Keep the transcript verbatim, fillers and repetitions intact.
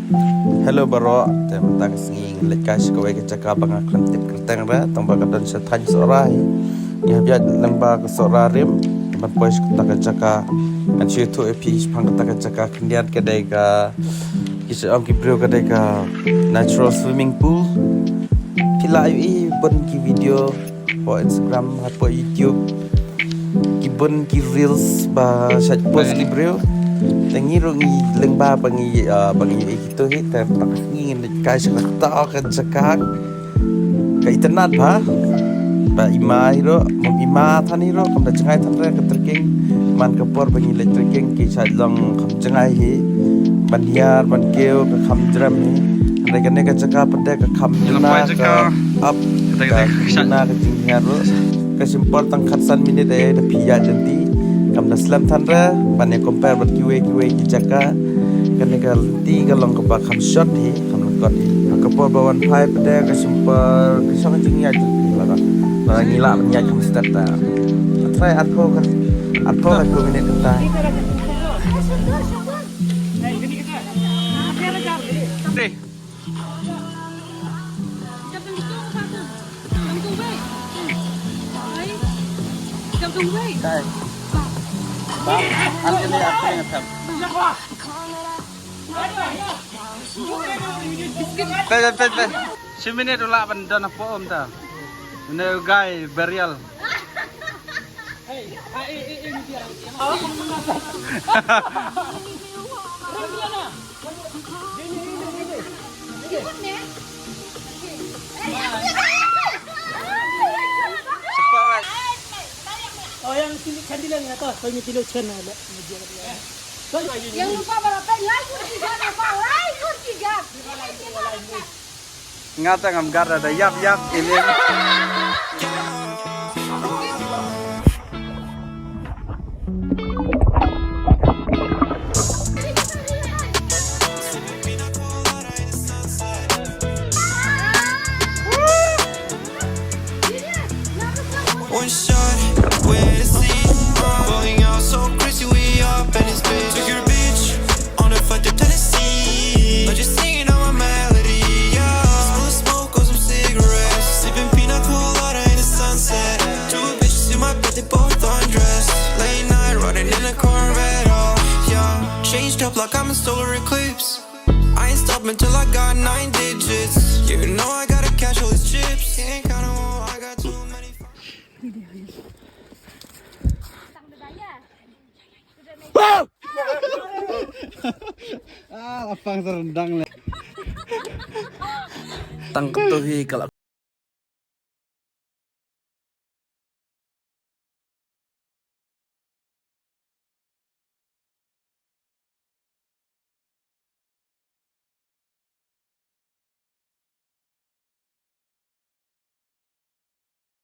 Hello baroh, te mynta ka sngi ngi leit kai sha kawei ka jaka ba nga khlem tip kyrteng re, tang ba ka don sha thaiñ Sohra hi. Ngi hap ïaid lyngba ka Sohra rim ban poi sha kata ka jaka. Ngan shu ïathuh ïa phi shaphang kata ka jaka. Khyndiat ka dei ka, ki shu ong ki briew ka dei ka natural swimming pool. Phi lah ïohi bun ki video hapoh Instagram, hapoh YouTube, ki bun ki reels ba shait post ki briew. Te ngi ruh ngi lyngba ba ngi, ah, ba ngi ïohi kito hi, te mynta ka sngi ngin leit kai sha kata ka jaka. Ka itynnad bha. Ba i Ma hi ruh, mom i Ma than hi ruh, kam da jngai than re ka trekking. Man ka por ba ngi leit trekking ki shait long kham jngai hi. Ban hiar, ban kiew, ka kham jrem hi. Hynrei kane ka jaka pat de ka kham duna, ka ap, ka duna ka jinghiar ruh. Ka shim por tang khatsan minit eh da phi ïaid lynti. Kam da slem than re ban ïa compare bad kiwei kiwei ki jaka. Kane ka lynti ka long kaba kham short hi, kham lyngkot hi. Ha ka por ba wan phai pat de ka shim por, ka shong jingïaid lynti la ka. Ba ngi lah ban ïaid kham step ta. Try arphew ka, arphew ka minit kata. Peit, peit, peit. Shi minit u lah ban don hapoh um ta. Une u guy Burial. Oh, yang sini kandilan ya toh, kau ini kilo chen ada. Yang lupa berapa? Lain pun tiga, lupa. Lain pun tiga. Nga ta ngam gar da ïap ïap ini. One shot, we're in the sea. Falling out so crazy, we up in this bitch. Took your bitch on a flight to Tennessee. But just singing on my melody, yeah. Smell the smoke of some cigarettes. Sipping pina colada in the sunset. Two bitches in my bed, they both undressed. Late night, riding in a Corvette, oh, yeah. Changed up like I'm in solar eclipse. I ain't stopping till I got nine digits. You know I gotta cash all these chips. Can't count 'em all, I got too many. Ah, lapang serendang le. Tang ketuhi kalau